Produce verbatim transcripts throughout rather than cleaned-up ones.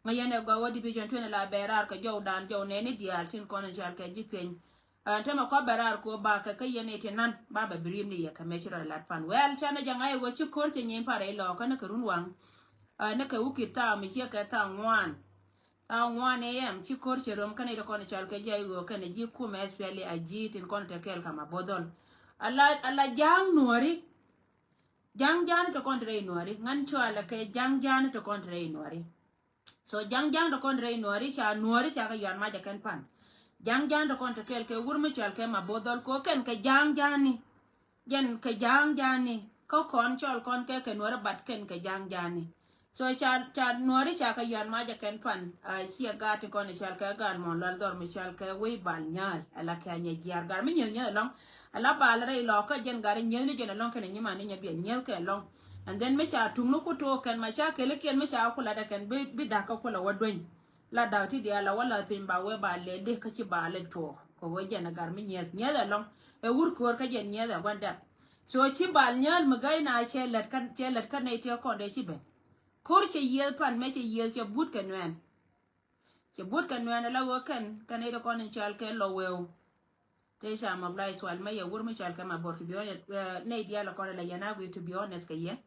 Ŋäc yɛn ɛ gɔaa wä division twenty la bɛ raar kɛ jɔw dan jɔw nɛni diaal tin kɔn in cal kɛ ji̱ pieny. Ɛn tämɛ kɔ bɛ raar ko ba kɛ kä yɛn iti nan ba bɛ bi ri̱mni yɛ kɛ mɛ ci rɔ lat pan. Well, canɛ jaŋ a iwä ci ko̱r cɛ nyin parɛ ilɔ kɛn kɛ run waŋ. Ɛn kɛ wukit thaw mi ciɛ kɛ thaw ŋuan. Thaw ŋuan ɛ yɛm ci ko̱r cɛ rom kɛn iti kɔn in cal kɛ ji̱ a iwä kɛn ji̱ kum ɛ spiɛli a ji̱ tin kɔn te kɛɛl kama bo̱dhɔl. Ala, ala ja̱a̱ŋ nuɔ̱ri. Ja̱a̱ŋ ja̱a̱ni te kɔn te rɛy nuɔ̱ri. Ŋän cɔalɛ kɛ ja̱a̱ŋ ja̱a̱ni te kɔn te rɛy nuɔ̱ri. So ja̱ŋ ja̱ŋ te kɔn rɛy nuɔ̱ri ca nuɔ̱ri ca kɛ yɔan mac ɛ kɛn pan. Ja̱ŋ ja̱ŋ te kɔn te kɛl kɛ wur mi cɔal kɛ ma bo̱dhɔl ko kɛn kɛ ja̱ŋ ja̱ŋni. Jɛn kɛ ja̱ŋ ja̱ŋni kä kɔn cɔl kɔn kɛ kɛ nuɔ̱ri bat kɛn kɛ ja̱ŋ ja̱ŋni. So ca, ca nuɔ̱ri ca kɛ yɔan mac ɛ kɛn pan. A ciɛ gaat ti kɔn cɔal kɛ gaan mɔn lual dhɔr mi cɔal kɛ wei bal nyal ala kɛ nyɛ jiar gar mi nyɛl nyɛl ɛlɔŋ. Ala bal rɛy lɔ kä jɛn gar nyɛl ni jɛn ɛlɔŋ kɛn nyimani nyɛ biɛl nyɛl kɛ ɛlɔŋ. And then mi ca tuŋni ku to̱o̱k kɛn ma ca kelikiɛn mi ca ku latdɛ kɛn bi, bi da̱k kä ku la wä dueny. La da̱k ti diaal la wä lath piny ba wee ba lɛl di kä ci ba lɛ tuɔɔk kɛ wee jɛn ɛ gar mi nyieth nyieth ɛlɔŋ. Ɛ wur köör kä jɛn nyieth ɛ gua̱n dɛp. So ci bal nyääl mi ga̱y na cɛ lät kä, cɛ lät kä nɛy tiɛ kɔn dee ci ben. Ko̱r cɛ yieth pan mɛ cɛ yieth cɛ but kɛ nuɛn. Cɛ but kɛ nuɛn ala ɣöö kɛn kɛn nɛy ti kɔn in cɔal kɛ lɔ weu. Te ca mobilize wal mɛ yɛ wur mi cɔal kɛ ma bor, to be honest, eh, nɛy diaal kɔn la yɛn a gui, to be honest kɛ yɛ.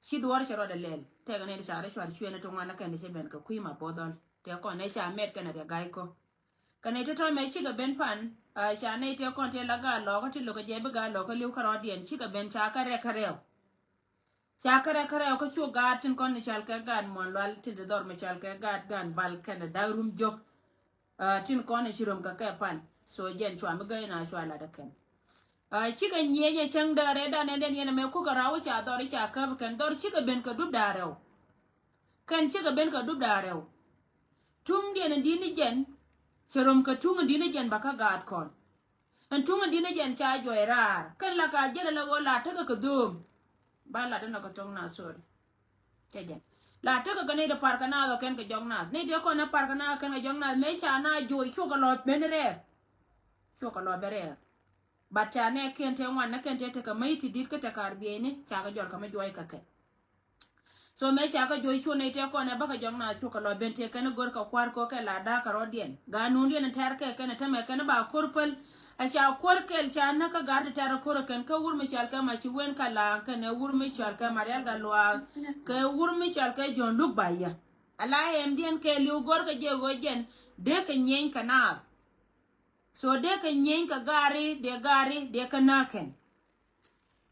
Ci duɔr cɛ rɔɔdɛ lɛl tɛkɛ nɛy ti ca rɔ cuar cuɛn ti ŋuan la kɛn ti cɛ ben kɛ kui̱ ma bo̱dhɔl. Tɛ kɔn nɛy ca mɛt kɛn a riɛ ga̱y kɔ. Kɛ nɛy ti tɔ̱ mɛ cikɛ ben pan, ah, ca nɛy tɛ kɔn tɛ la gaa lɔkä ti lokä jɛ bi gaa lɔkä li̱w kärɔɔdiɛn cikɛ ben ca kärɛ kärɛw. Ca kärɛ kärɛw kä cu gaat tin kɔn ni cɔal kɛ gaat muɔn lual tin ti dhɔr mi cɔal kɛ gaat gan bal kɛn dak rum jok. Ah, tin kɔn ni ci rom kɛ kɛ pan. So jɛn cua mi gäi na cua lat ɛ kɛn. Ah, cikɛ nyieny ɛ cäŋ däärɛ dan ɛn den yɛn ɛmɛ kukɛ raw ca dhɔr ca käp kɛn dhɔr cikɛ ben kɛ dup da̱a̱rɛw. Kɛn cikɛ ben kɛ dup da̱a̱rɛw. Tuŋdiɛn in di̱t ni jɛn cɛ rom kɛ tuŋ in di̱t ni jɛn ba kä gaat kɔn. Ɛn tuŋ in di̱t ni jɛn ca juɔc raar kɛn la ka jɛn ala ɣöö la tekɛ kɛ dho̱o̱m. Ba lat in la kɛ thok na, sorry. Cɛ jɛn la tekɛ kɛ nɛy ti par kɛ naath ɔ kɛn kɛ jɔk naath nɛy ti kɔn ɛ par kɛ naath kɛn kɛ jɔk naath mëë ca na juɔc cukɛ lɔ ben rɛɛr. Cukɛ lɔ ben rɛɛr. But ca nɛ kɛn te ŋuan nɛ kɛn te tekɛ mäc ti di̱t kä te kar bieyni ca kɛ jɔl kɛ mi juɔc kɛ kɛ. So mëë ca kɛ juɔc cu nɛy tɛ kɔn ɛ bäkɛ jɔk naath cukɛ lɔ ben tëë kɛn go̱r kɛ kua̱r kɔ kɛ la da̱a̱k kɛ rɔ̱diɛn. Gaa nuundiɛn tɛr kɛ kɛn tämɛ kɛn ba ko̱r päl. A ca kuäär kɛl ca näk kä gar ti tɛr ko̱r kɛn kä wur mi cɔal kɛ ma ci wen ka la̱a̱ŋ kɛn ɛ wur mi cɔal kɛ Marial Gatluak kɛ wur mi cɔal kɛ John Luk Baya. Ala ɛmdiɛn kɛ li̱w go̱r kɛ jɛ ɣöö jɛn dee kɛ nyieny kɛ naath. So dee kɛ nyieny kɛ gaari dee gaari dee kɛ näk kɛn.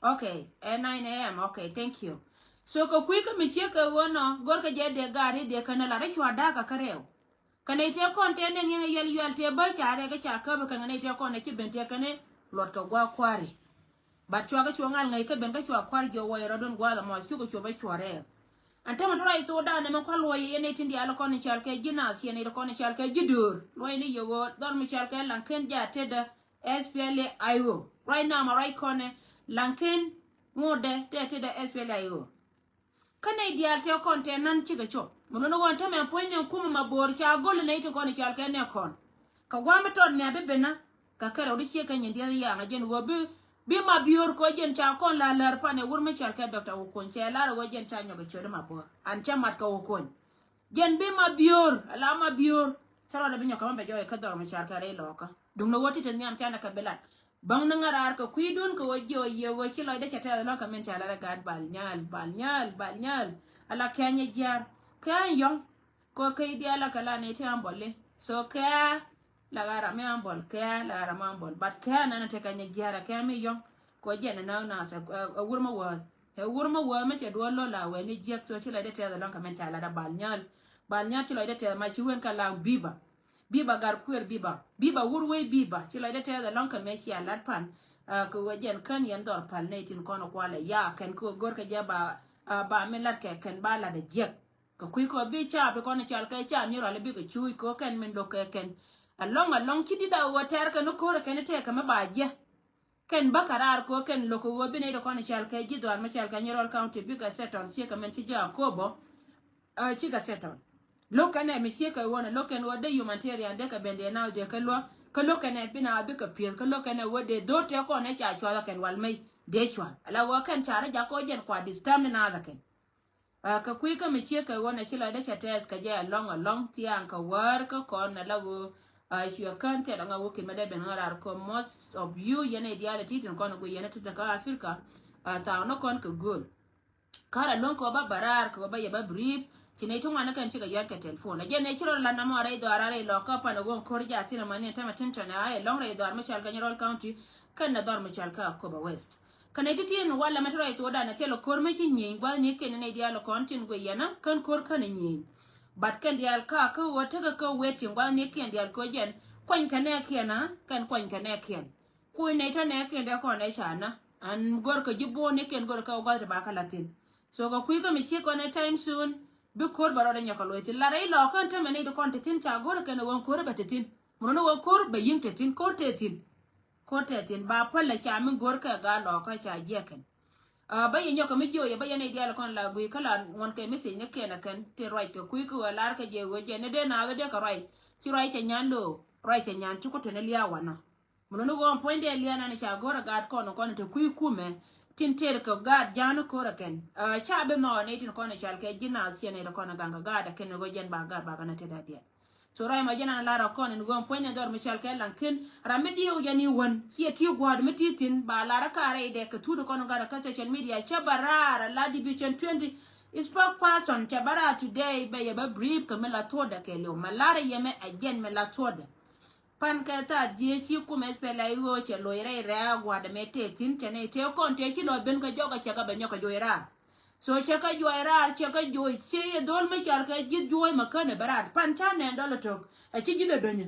Okay, ɛ nine a.m. Okay, thank you. So kɛ kui̱ kä mi ciek kɛ ɣöö nɔ go̱rkɛ jɛ dee gaari dee kɛn ɛ lat rɛ cua da̱a̱k kä rɛw. Kɛ nɛy tëë kɔn tëë nɛn yɛn ɛ yɛl yuɛl tëë bä ca rɛk kä ca käp kɛn kɛ nɛy tëë kɔn ɛ ci ben tëë kɛn ɛ luɔt kɛ gua̱a̱k kua̱ri. But cua kä cua ŋal ŋäc kä ben kä cua kua̱r jiɔ wä yɛ rɔ̱dun gua̱a̱th ɛmɔ cukɛ cuɔp ɛ cua rɛɛk. Ɛn tämɛ tɔrɔ i̱ thok da̱a̱n ɛmɛ kua̱r luɔyɛ yɛn ɛ tin diaal kɔn i̱ cɔal kɛ ji̱ naath ciɛ nɛy ti kɔn i̱ cɔal kɛ ji̱ döör luɔyɛ ni yɛ ɣöö dhɔr mi cɔal kɛ Laŋken jɛ a tetdä S P L A I O. Right now ma ruac kɔn ɛ Laŋken ŋotdɛ tɛ tetdä S P L A I O. Kä nɛy diaal tɛ kɔn tɛ nan cikɛ cop mi luni ɣɔn tämɛ puɔ̱ny ni kumɛ ma bo̱o̱r ca go̱l nɛy ti kɔn i̱ cɔal kɛ nɛ kɔn. Kɛ gua̱a̱m mi tɔt mɛ bi ben na kɛ kɛ rɛw di ciek kɛ nyin diath yaŋ a jɛn ɣöö bi, bi ma biöör kɔ jɛn ca kɔn la lär pan ɛ wur mi cɔal kɛ Doctor Okuny cɛ lar ɛ ɣöö jɛn ca nyɔk ɛ ciöt ma bo̱o̱r an cɛ mat kɛ Okuny. Jɛn bi ma biöör ala ma biöör cä rɔɔdɛ bi nyɔk kɛ ma bɛ jɔɔy kä dhɔr mi cɔal kɛ rɛy lɔɔkä. Duŋdɛ ɣöö ti te nhiam canɛ kɛ bi lat. Bäŋ ni ŋäraar kɛ kui̱dun kɛ ɣöö jiɛ ɣöö yiëë ɣöö ci lɔcdä cɛ tɛth ɛlɔ̱ŋ kɛ min ca lat ɛ gaat Bal Nyal, Bal Nyal, Bal Nyal. Ala kɛ̈ny ɛ jiaar kɛ̈ny yɔ̱ŋ. Kɛ ɣöö kɛ i̱ diaal la kɛ la ni ti ambɔli. So kɛ̈ la ɣaram mi ambɔl, kɛ̈ la ɣaram mi ambɔl. But kɛ̈ nɛn ɛ tekɛ nyɛ jiaar ɛ kɛ̈ mi yɔ̱ŋ. Kɛ ɣöö jiɛn ɛ näk naath ɛ, ɛ, ɛ wur mi wäth. Ɛ wur mi wäth mi cɛ duɔl lo̱l la wee ni jiäk. So ci lɔcdä tɛth ɛlɔ̱ŋ kɛ min ca lat ɛ Bal Nyal. Bal Nyal ci lɔcdä tɛth ma ci wen kɛ la biba. Biba gar kuël biba. Biba wur wei biba. Ci lɔcdä tɛth ɛlɔ̱ŋ kɛ mëë cia lat pan. Ah, kɛ ɣöö jɛn kän yɛn dhɔr pal nɛy tin kɔn kualɛ. Ya kɛn kɛ ɣöö go̱rkɛ jɛ ba, ah, ba mi lat kɛ kɛn ba lat ɛ jiäk. Kɛ kui̱ kɔ bi caap ti kɔn i̱ cɔal kɛ caap mi rual i̱ bikɛ cuuc kɛ ɣöö kɛn min lo̱k kɛ kɛn. Ɛlɔ̱ŋ ɛlɔ̱ŋ ci di̱t a ɣöö tɛr kɛn i̱ ko̱r ɛ kɛn i̱ tɛk kɛ mi ba jiäk. Kɛn bä kɛ raar kɛ ɣöö kɛn lo̱k kɛ ɣöö bi nɛy ti kɔn i̱ cɔal kɛ ji̱ dhɔaar mi cɔal kɛ Nyirol County bikɛ settle ciek kɛ min ci ji̱ Akobo. Ɛ, cikɛ settle. Lo̱k kɛn ɛ mi ciek kɛ ɣöö nɛ lo̱k kɛn ɣöö dee humanitarian dee kɛ ben dee naath dee kɛ luäk. Kä lo̱k kɛn ɛ bi naath bikɛ pi̱eth. Kä lo̱k kɛn ɛ ɣöö dee dho̱r tëë kɔn ɛ ca cuath ɛ kɛn wal mey dee cuath. Ala ɣöö kɛn ca rɔ jak kɛ ɣöö jɛn kua disturb ni naath ɛ kɛn. Kä kui̱ kä mi ciek kɛ ɣöö nɛ ci lɔcdä cɛ tɛth kɛ jɛ alɔŋ alɔŋ thiaŋ kɛ wäär kä kɔn nɛ la ɣöö cuɛ kän tɛl aŋa wä kin mɛ dee ben ŋa̱ raar kɔ most of you yɛn ɛ diaal ɛ ti tin kɔn ɛ gui yɛn ɛ ti tin kä Africa. Thaw ni kɔn kɛ gööl. Kar a luäŋ kɛ ɣöö ba bɛ raar kɛ ɣöö ba yɛ ba brief. Ci nɛy ti ŋuan ni kɛn cikɛ yuac kɛ telephone a jɛ nɛy ci rɔ la namɔ rɛy dhɔaar a rɛy lɔkä pan a ɣöö ko̱r jaa thin a mani ɛn tämɛ tin tɔnɛ a ɛ lɔŋ rɛy dhɔaar mi cɔal kɛ Nyarol County. Kɛn nɛ dhɔr mi cɔal kɛ Akobo West. Kä nɛy ti tin walɛ mɛ ti rɔy thokdan a thil kɔr mi ci nyieny gua̱th ni kiɛn nɛy diaal kɔn tin guiy yɛn a kän ko̱r kän a nyieny. But kɛn diaal ka kä ɣöö tekɛ kä waiting gua̱th ni kiɛn diaal ko̱ jɛn kuany kɛ nɛ kiɛn a kɛn kuany kɛ nɛ kiɛn. Kuny nɛy tɔ nɛ kiɛn dee kɔn ɛ ca na an go̱r kɛ ji̱ buɔ̱n ni kiɛn go̱r kɛ gua̱th ti ba kä la thin. So kɛ kui̱ kä mi ciek kɔn ɛ time soon bi ko̱r ba rɔɔdɛ nyɔk kɛ loc thin la rɛy lɔɔkä ɛn tämɛ nɛy ti kɔn ti thin ca go̱r kɛn ɛ ɣöö ko̱r bɛ ti thin. Mun ni ɣöö ko̱r bɛ yi̱ŋ ti thin ko̱r tɛ thin. Ko̱r tɛ thin ba päl la ca mi go̱r kɛ gaa lɔɔkä ca jiɛkɛn. Ba yɛ nyɔk kɛ mi jiö yɛ ba yɛn nɛy diaal kɔn la guiy kä la ŋuɔn kɛ mi thiec ni kiɛn ɛ kɛn ti ruac kɛ kui̱ kä ɣöö lar kɛ jɛ ɣöö jɛ ni dee naath dee kɛ ruac ci ruac cɛ nyan lo̱o̱ ruac cɛ nyan ci ku te ni lia̱a̱ wanɔ. Mun ni ɣöö puɔ̱nydɛ lia̱a̱ nan ca go̱r ɛ gaat kɔn kɔn te kui̱ kumɛ tin ter kɛ gaat ja̱a̱n ko̱r ɛ kɛn. Ca bi nhɔɔk nɛy tin kɔn ɛ cal kɛ ji̱ naath ciɛ nɛy ti kɔn ɛ gaŋ kɛ gaat ɛ kɛn ɣöö jɛn ba gaat ba kɛn ɛ te dee diɛn. So ruac ma jɛn an lar a kɔn in ɣöm puɔ̱ny ni dhɔr mi cɔal kɛ Laŋ kin ram mi diɛw jɛn i̱ wän ciɛ ti gua̱a̱r mi ti thin ba lar a ka̱r rɛy dɛ kɛ thut kɔn gat kä social media cɛ ba raar a la division twenty spokesperson cɛ ba raar today bɛ yɛ ba brief kɛ mi la thuɔ̱ɔ̱dɛ kɛ liw ma lar a yɛmɛ a jɛn mi la thuɔ̱ɔ̱dɛ. Pan kɛ thath jiɛ ci kum S P L A I ɣöö cɛ loc rɛy rɛ̈ɛ̈ a gua̱a̱r dɛ mɛ tëë thin cɛ nɛy tëë kɔn tëë ci lɔc ben kɛ jɔk a cɛ kɛ bɛ nyɔk kɛ joc raar. So cɛ kä juɔc raar cɛ kä juɔc ci yɛ dhol mi cɔal kɛ ji̱th juɔc mɛ känɛ bɛ raar pan ca nɛn dɔl ɛ tok. Ɛ ci ji̱th ɛ dönyä.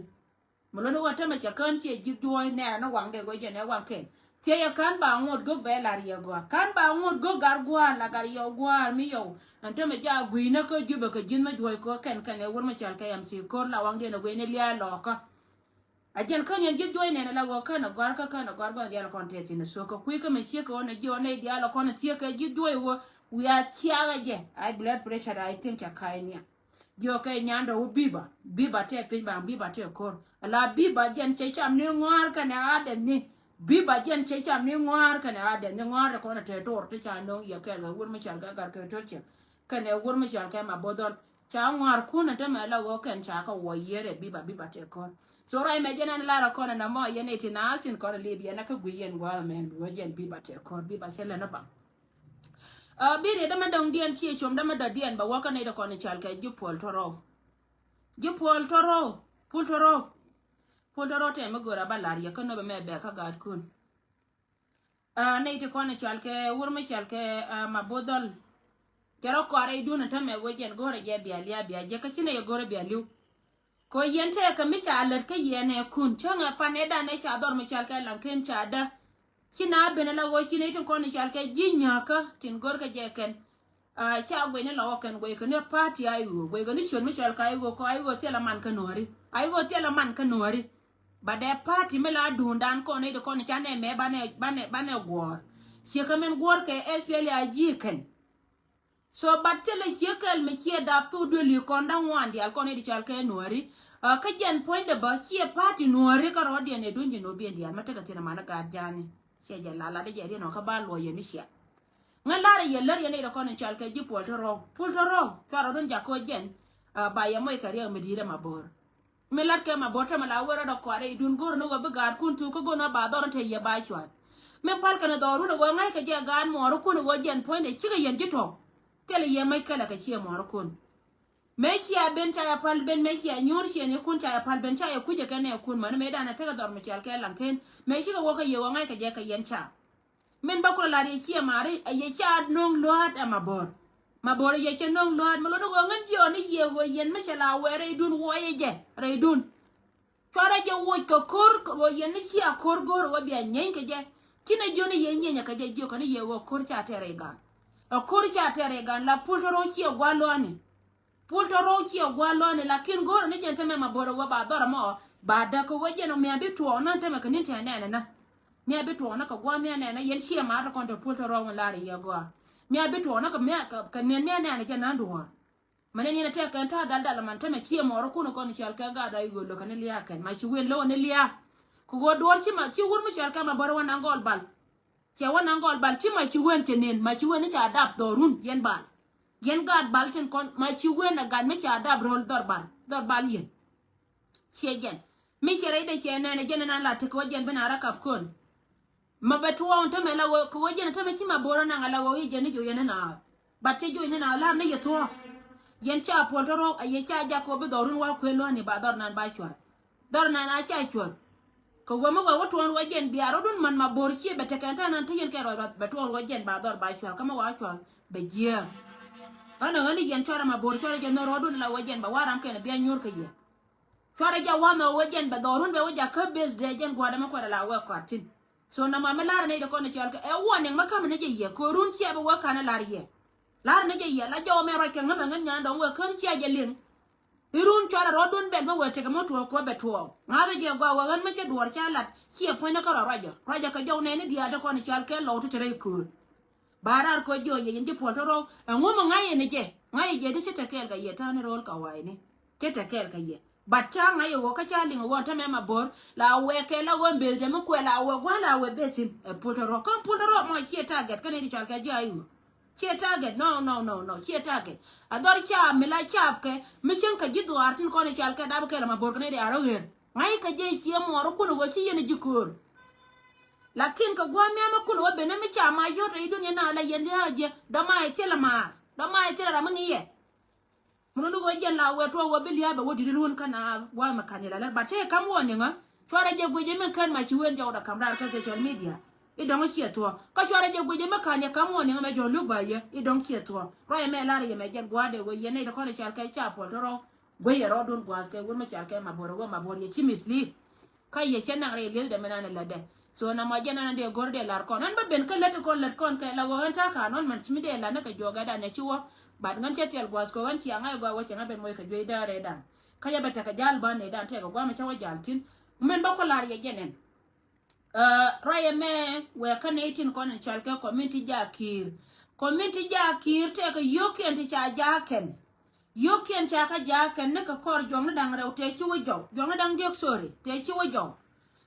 Mɛ luni wä tämɛ cɛ kän ciɛ ji̱th juɔc nɛɛrɛ ni waŋ dee guɔc jɛ nɛ waŋ kɛn. Thiecɛ kän ba ŋot gök bɛ lar yɛ gɔaa kän ba ŋot gök gar gua̱a̱r la gar yɔw gua̱a̱r mi yɔw. Ɛn tämɛ ja gui̱nä kä jupɛ kɛ ji̱th mi juɔc kɔ kɛn kɛn ɛ wur mi cɔal kɛ M C ko̱r la waŋ diɛn ɛ gui̱ni lia̱a̱ lɔɔkä. A jɛn kä niɛn ji̱th juɔ̱c nɛn ala ɣöö kän a gɔ̱a̱r kä kän a gɔ̱a̱r gua̱n diaal kɔn tɛth thi̱n. So kɛ kui̱ kä mi ciek kɛ ɣöö nɛ ji̱ ɣöö nɛy diaal kɔn thiek kɛ ji̱th juɔ̱c ɣöö wiaa thia̱a̱k ɛ jɛ. Ay blood pressure I think ca ka̱a̱c niam. Jiɔkɛ nyandɛ wä biba biba tɛ piny baŋ biba tɛ ko̱r. Ala biba jɛn cɛ cam ni ŋɔ̱a̱r kɛnɛ a dɛn ni. Biba jɛn cɛ cam ni ŋɔ̱a̱r kɛnɛ a dɛn ni ŋɔ̱a̱r tɛ kɔn a tɛ to̱r ti ca no̱ŋ yɛ kɛɛl kɛ wur mi cal kɛ gat kɛ to̱r cɛ. Kɛnɛ wur mi cɔal kɛ ma bo̱dhɔl ca ŋua̱r kun ɛ tämɛ la ɣöö kɛn ca kɛ wä yier ɛ biba biba tɛ kɔn. So ruac mɛ jɛn ɛn lar ɛ kɔn ɛ na mɔ yɛn ɛ ti naath tin kɔn ɛ lip yɛn ɛ kä guiy yɛn gua̱a̱th mɛ ɛn duɔ̱ɔ̱c yɛn biba tɛ kɔn biba cɛ lɛn ɛ baŋ. Bi riet dämɛ dɔ̱ŋ diɛn ciɛ com dämɛ dɔ̱diɛn bɛ wä kä nɛy dɛ kɔn ɛ cɔal kɛ ji̱ puɔl tɔ̱rɔw. Ji̱ puɔl tɔ̱rɔw puɔl tɔ̱rɔw. Puɔl tɔ̱rɔw tɛmɛ go̱o̱r ɛ ba lar yɛ kä nöbɛ mɛ bɛ kä gaatkun. Nɛy ti kɔn i̱ cɔal kɛ wur mi cɔal kɛ ma bo̱dhɔl. Cɛ rɔ kɔaarɛ i̱ duun in tämɛ wec jɛn go̱rɛ jɛ bia lia̱a̱ bia jɛ kä ci nɛy ɛ go̱rɛ bia li̱w. Kɛ ɣöö yɛn tɛɛkä mi ca lät kä yɛn ɛ kun cäŋɛ pan ɛ dan ɛ ca dhɔr mi cɔal kɛ Laŋ ken ca dä. Ci na ben ala ɣöö ci nɛy tin kɔn i̱ cɔal kɛ ji̱ nyääkä tin go̱rkɛ jɛ kɛn. Ca guɛcni lɔ wä kɛn guɛckɛ ni party a i̱ ɣöö guɛckɛ ni ciöt mi cɔal ka i̱ ɣöö kɔ a i̱ ɣöö thilɛ man kä nuääri a i̱ ɣöö thilɛ man kä nuääri. But dee party mi la duundan kɔn i̱ ti kɔn i̱ ca nɛ mɛ banɛ banɛ banɛ guɔ̱ɔ̱r. Ciɛ kä min guɔ̱ɔ̱r kɛ S P L A I G kɛn. So but thilɛ ciɛ kɛl mi ciɛ dap thok duël i̱ kɔn da̱ŋ ŋuan diaal kɔn i̱ ti cɔal kɛ nuääri. Kä jɛn puɔ̱nydɛ bä ciɛ party nuääri kä rɔɔdiɛn ɛ duny ji̱ nuɔ̱biɛn diaal mi tekɛ thi̱n ɛ man i̱ gaat ja̱a̱ni. Ciɛ jɛn la lat i̱ jɛ riɛn ɔ kä ba luɔ̱c yɛn i̱ ciɛ. Ŋän la̱rä yɛ lär yɛn nɛy rɛ kɔn in cɔal kɛ ji̱ puɔl tɔ̱rɔ̱ puɔl tɔ̱rɔ̱. Cua rɔ dun jakä jɛn ba yɛ mɔc kɛ riɛk mi di̱i̱t ɛmɛ bo̱o̱r. Mi la̱t kɛ ɛmɛ bo̱o̱r tämɛ la wee rɔ̱dɛ kɔarɛ i̱ dun go̱o̱r ni wä bi gaatkun thuk kä go̱o̱r ni ba dhɔr in te yɛ ba cua̱th. Mi pal kɛn dhɔr run ɛ wä ŋa̱ckɛ jɛ gaat muɔɔrikun ɛ wä jɛn puɔ̱nydɛ cikɛ yɛn ji̱ tɔ̱. Thilɛ yɛ mec kɛlɛ kɛ ciɛ muɔɔrikun. Mëë cia ben ca yɛ pal ben mëë cia nyuur ciɛ ni kun ca yɛ pal ben ca yɛ kucɛ kɛ nɛɛkun mäni mëë danɛ tekɛ dhɔr mi cɔal kɛ Laŋ ken. Mëë cikɛ wä kä yɛ wä ŋa̱ckɛ jɛ kɛ yɛn ca. Min bä kulɛ la riɛc ciɛ maari ɛ yɛ ca no̱o̱ŋ lua̱a̱t ɛ ma bo̱o̱r. Ma bo̱o̱r ɛ yɛ cɛ no̱o̱ŋ lua̱a̱t mi lo̱ni ɣöö ŋän jiɔɔni yɛ ɣöö yɛn mi cɛ la wɛɛ rɛydun wuɔyɛ jɛ rɛydun. Cuarɛ jɛ wuɔc kɛ ko̱r kɛ ɣöö yɛn ni cia ko̱r go̱o̱r ɛ ɣöö bia nyieeny kɛ jɛ. Ci nɛ jiɔni yɛ nyieeny ɛ kɛ jɛ jiök kɛn i̱ yɛ ɣöö ko̱r ca tɛr rɛy gan. Ɛ ko̱r ca tɛr rɛy gan la pul tɔ̱rɔ̱ ciɛ gua̱a̱r lua̱a̱ni. Pul tɔ̱rɔ̱ ciɛ gua̱a̱r lua̱a̱ni lakin go̱o̱rɛ ni jɛn tämɛ ma bo̱o̱r ɛ ɣöö ba dhɔr ɛmɔ ba däk kɛ ɣöö jɛn ɔ mia̱ bi tuɔɔk nä tämɛ kɛ ni̱n tɛ̈ nɛɛnɛ nä. Mia̱ bi tuɔɔk nä kɛ gua̱a̱r mia̱ nɛɛnɛ yɛn ciɛ ma̱a̱t kɔn te pul tɔ̱rɔ̱ wä la̱r i̱ yɛ gɔaa. Mia̱ bi tuɔɔk nä kɛ mia̱ kɛ niɛn mia̱ nɛɛnɛ jɛ na̱n duɔ̱ɔ̱r. Mɛ ni niɛn ɛ tɛk kɛn ta̱a̱ dal dal man tämɛ ciɛ mɔɔr kun kɔn cɔal kɛ gaat a i̱ ɣöö lo̱kɛ ni lia̱a̱ kɛn ma ci wen lo̱kɛ ni lia̱a̱. Kɛ ɣöö duɔ̱ɔ̱r ci ma ci wur mi cɔal kɛ ma bär wä naŋ gɔl bal. Cɛ wä naŋ gɔl bal ci ma ci wen cɛ nen ma ci wen ni ca dap dhɔrun yɛn bal. Yɛn gaat bal tin kɔn ma ci wen a gat mi ca dap ro̱l dhɔr bal, dhɔr bal yɛn. Ciɛ jɛn mi ciɛ rɛy dee ciɛ nɛn a jɛn ɛn an la ti kɛ wä jɛn bi na rɛ kap kön. Ma bɛ tuɔɔŋ tämɛ la ɣöö kɛ ɣöö jɛn tämɛ ci ma bo̱o̱r anaŋ ala ɣöö i̱ jɛn ni jo̱o̱c yɛn ni naath. Bat cɛ jo̱o̱c ni naath lar ni yɛ thuɔ̱ɔ̱k. Yɛn ca puɔl tɔ̱ rɔ̱ a yɛ ca jak kɛ ɣöö bi dhɔrun wa kuëë luɔ̱ɔ̱ni ba dhɔr nan ba cua̱th. Dhɔr nan a ca cua̱th. Kɛ ɣöö mi wä wä tuɔɔŋ ruɔ̱c jɛn bia rɔ̱dun man ma bo̱o̱r ciɛ bɛ tekɛn ta̱a̱ nan te yɛn kɛ ruɔ̱c bɛ tuɔɔŋ ruɔ̱c jɛn ba dhɔr ba cua̱th kä mi wa cua̱th bɛ jiääk. Ɣän ɛ ɣän i̱ yɛn cuarɛ ma bo̱o̱r cuarɛ jɛ nhɔr rɔ̱dun la ɣöö jɛn bɛ wa ram kɛn bia nyuur kɛ yɛ. Cuarɛ jɛ wa̱a̱ mɛ wä jɛn bɛ dhɔrun bɛ wä jakä base dee jɛn gua̱a̱r dee mɛ kuɛn ala wä kɔatin. So na ma mi lar ni de kɔn cɔal kɛ ɛ warning mɛ kam ni jɛ yɛ ko run ciɛ bɛ wä kan lar yɛ. Lar ni jɛ yɛ la jɔw mɛ ruac kɛ ŋä mɛ ŋän nyan dɔŋ wɛ kän ciɛ jɛ liŋ. Irun cuarɛ rɔdun bɛn mɛ wɛ tekɛ mɛ tuɔɔk kɔ bɛ tuɔɔk ŋa̱thɛ jɛ gɔaa wɛ ɣän mɛ cɛ duɔɔr ca lat ciɛ puɔ̱ny ni kä rɔ ruacɛ ruacɛ kɛ jɔw nɛni diaal de kɔn cɔal kɛ lɔw ti te rɛy kööl. Ba raar kɔ jiɔ yɛ yɛn ji̱ puɔl tɔrɔ. Ɛŋu mi ŋa̱c yɛ ni jɛ ŋa̱c yɛ jɛ ti ci te kɛɛl kɛ yɛ ta̱a̱ ni ro̱o̱l kɛ wa̱a̱cni. Ci te kɛɛl kɛ yɛ. Bat ca ŋa̱c yɛ ɣöö kä ca liŋ ɣöö tämɛ ma bo̱r la wɛ kɛ la ɣöö mbeth dɛm mi kuɛ la wɛ gua̱l la wɛ beth in ɛ puɔl tɔrɔ kä puɔl tɔrɔ mɔ ciɛ target kä ni ti cɔal kɛ ji̱ a iwä. Ciɛ target no no no no ciɛ target. A dhɔr ca mi la cap kɛ mi cieŋ kɛ ji̱ dhuaar tin kɔn i̱ cɔal kɛ dap kɛl ma bo̱r kɛ ni ti a rɔ ɣer. Ŋa̱c kɛ jɛ ciɛ muɔɔr kun wä ci yɛn ji̱ köör. Lakin kɛ gua̱a̱th mia̱a̱m mi kulɛ wä ben mi ca ma yɔ̱t rɛy dunia na la yɛn dia̱a̱ jiɛ dɔ̱ma yɛ thilɛ maar dɔ̱ma yɛ thilɛ ram mi ŋi̱i̱ yɛ. Mun ni wä jɛn la wɛ tuɔɔk wä bi lia̱a̱ bɛ wä di̱t ruun kä na gua̱a̱th mi ka̱n yɛ la lät bat cɛ kam wä niŋä. Cuarɛ jɛ guic mi kän ma ci wen jɔwdɛ kam raar kä social media. I̱ dɔ̱ŋ ciɛ thuɔ̱k kä cuarɛ jɛ guic mi ka̱n yɛ kam wä niŋä mɛ jɔ̱ɔ̱n luk ba yɛ i̱ dɔ̱ŋ ciɛ thuɔ̱k. Ruac mɛ lar yɛ mɛ jɛn gua̱a̱th dee wä yɛn nɛy ti kɔn i̱ cal kɛ ca puɔl tɔrɔ. Guey yɛ rɔɔdun gua̱a̱th kɛ wun mi cal kɛ ma bo̱r wä ma bo̱r yɛ ci mislead. Kä yɛ cɛ naŋ rɛy lieth dɛ mi nan ɛ lätdɛ. So na mɔ jɛ nan dee go̱r dee lar kɔn. Ɛn bä ben kä lät kɔn lät kɔn kɛ la wä ɛn ta̱a̱ ka nɔn mɛn ci mi dee lar ni kɛ juɔk ɛ dan ɛ ci wä. Bat ŋän cɛ thiɛl gua̱a̱th kɛ ɣän cia ŋa̱c gɔaa wä cɛ ŋa̱c ben mɔc kɛ juey däär ɛ dan. Kä yɛ bɛ tekɛ jal bän ɛ dan tekɛ gua̱a̱th mi cä wä jal thi̱n. Mɛn bä kɔ lar yɛ jɛ nɛn. Ɛ, ruacɛ mɛ wɛ kä nɛy tin kɔn in cɔal kɛ community jakiir. Community jakiir tɛkɛ yio̱o̱kiɛn ti ca jaakɛn. Yio̱o̱kiɛn ca kä jaakɛn ni kɛ kɔr juɔ̱ŋni da̱ŋ rɛw tɛ ci wä jɔw. Juɔ̱ŋni da̱ŋ diɔ̱k, sorry, tɛ ci wä jɔw.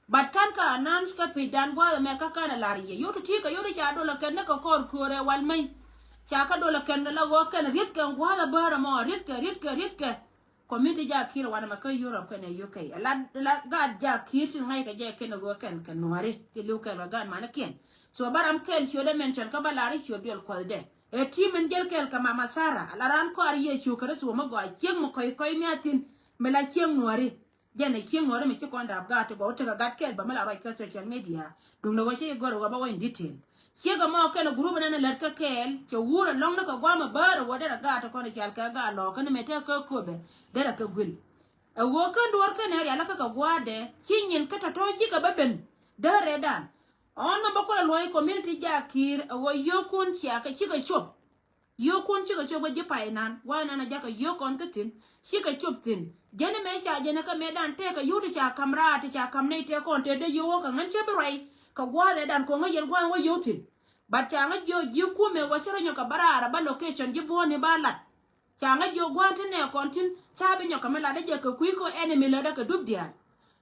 Bat ka̱n kä announce kä page dan gua̱a̱th ɛmɛ kä ka̱n ɛ lar yɛ. Yio̱w ti ti kɛ yio̱w ti ca dolɛ kɛn ni kɛ kɔr köörɛ wal meny. Ca kä dolɛ kɛn kɛ la ɣɔ̱ɔ̱k kɛn riet kɛn gua̱a̱th ɛ bäär ɛmɔ riet kɛ riet kɛ riet kɛ. Community jakiir wanɛ mɛ kä Europe kɛnɛ U K. Ala, ala gaat jakiir tin ŋa̱c kɛ jɛ kɛn ɛ ɣöö kɛn kɛ nuääri ti li̱w kɛn kɛ gaat manikiɛn. So bä ram kɛl ciötdɛ mention kä bä lar i̱ ciöt duel kuɔthdɛ. Ɛ ti min jäl kɛl kɛ Mama Sara ala raan kɔaar Yecu Kritho mi gɔaa cieŋ mi kɔc kɔc mi a thi̱n mi la cieŋ nuääri. Jɛn ɛ cieŋ nuääri mi ci kɔn dap gaat ti gɔw tekɛ gat kɛl bä mi la ruac kä social media. Duundɛ ɣöö ci gör ɣöö bä wä in detail. Ciek ɛmɔ kɛnɛ group ɛnɛn ɛ lät kä kɛɛl cɛ wur ɛlɔ̱ŋ ni kɛ gua̱a̱m ɛ bäär ɛ wä derɛ gaat ti kɔn i̱ cal kɛ gaat lɔ̱ɔ̱k kɛn mɛ te kä köpɛ derɛ kɛ guil. Ɛ ɣöö kän duɔ̱ɔ̱r kɛnɛ rial kä kɛ gua̱a̱dɛ ci nyin kä tɔ̱tɔ̱ cikɛ bä ben däärɛ dan. Ɔn nɔmbä kulɛ luɔ̱c community jakiir ɛ ɣöö yio̱o̱kun cia kɛ cikɛ cop. Yio̱o̱kun cikɛ cop kä ji̱ pay nan gua̱a̱ nan a jakä yio̱o̱k kɔn kä thi̱n. Cikɛ cop thi̱n jäni mëë ca jäni kä mëë dan tëëkɛ yio̱o̱k ti ca ka̱m raar ti ca ka̱m nɛy tëë kɔn tëë dee yio̱o̱k wä kɛ ŋän cä bi ruac. Kɛ gua̱a̱th ɛ dan ko̱ŋä yɛn gua̱a̱th wä yio̱o̱k thi̱n. Bat ca ŋä jiö ji̱ kumɛ wä cä rɔ nyɔk kɛ bä raar a bä location ji̱ buɔ̱ɔ̱ni ba lat. Ca ŋä jiök gua̱a̱n ti nɛ kɔn tin ca bi nyɔk kɛ mi lat dee jɛ kɛ kui̱ kä enemy lät dee kɛ dup diaal.